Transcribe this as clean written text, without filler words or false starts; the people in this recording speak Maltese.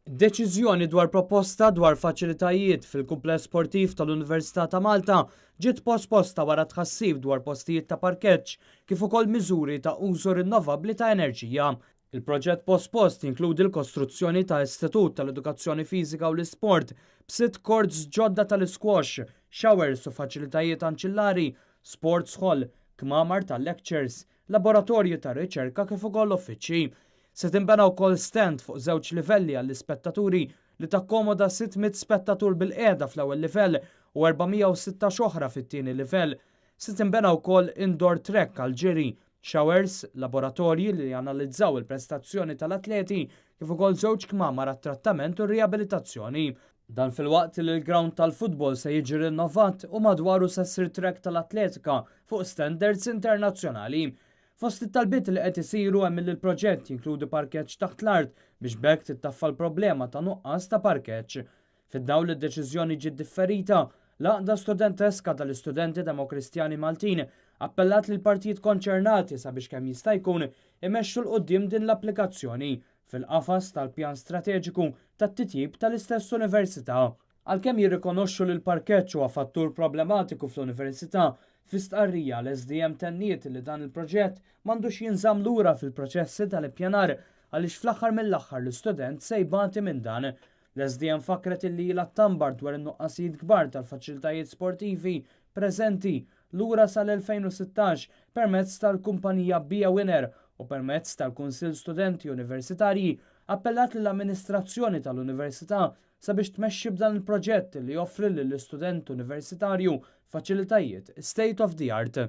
Deċiżjoni dwar proposta dwar faċilitajiet fil-kumpless sportiv tal-Università ta' Malta ġiet posposta wara tħassib dwar postijiet ta' parkeġġ kif ukoll miżuri ta' użu rinnovabbli ta' enerġija. Il-proġett pospost jinkludi l-kostruzzjoni ta' Istitut tal-Edukazzjoni Fiżika u l-Isport b'sitt courts ġodda tal-isquash, showers u faċilitajiet anċillari, sports hall, kmamar tal-lectures, laboratorji ta' riċerka kif ukoll uffiċċji. Se tinbena wkoll stand fuq żewġ livelli għall-ispettaturi li takkomoda 600 spettatur bilqiegħda fl-ewwel livell u 416 oħra fit-tieni livell. Se tinbena wkoll indoor track għal ġiri, showers, laboratorji li janalizzaw il-prestazzjoni tal-atleti kif ukoll żewġ kmamar għat-trattament u r-riabilitazzjoni. Dan filwaqt li l-ground tal-futbol se jiġi rinnovat u madwaru se ssir track tal-atletika fuq standards internazzjonali. Fost it-talbiet li qed isiru hemm li l-proġett jinkludi parkeġġ taħt l-art biex b'hekk tittaffa l-problema ta' nuqqas ta' parkeġġ. Fid-dawl li d-deċiżjoni ġiet differita, l-Għaqda Studenteska tal-Istudenti Demokristjani Maltin appellat lil partijiet konċernati sabiex kemm jista' jkun imexxu 'l quddiem din l-applikazzjoni fil-qafas tal-pjan strateġiku tat-titjib tal-istess università. Għalkemm jirrikonoxxu li l-parkeġġ huwa fattur problematiku fl-università, fi stqarrija l-SDM tenniet li dan il-proġett m'għandux jinżamm lura fil-proċessi tal-ippjanar għaliex fl-aħħar mill-aħħar l-istudent se jbati minn dan. L-SDM fakret illi ilha ttambar dwar in-nuqqasijiet kbar tal-faċilitajiet sportivi preżenti lura sal-2016 permezz tal-kumpanija Be a Winner u permezz tal-Kunsill Studenti Universitarji appellat lill-amministrazzjoni tal-Università sabiex tmexxi b'dan il-proġett li joffri lill-istudent universitarju faċilitajiet state of the art.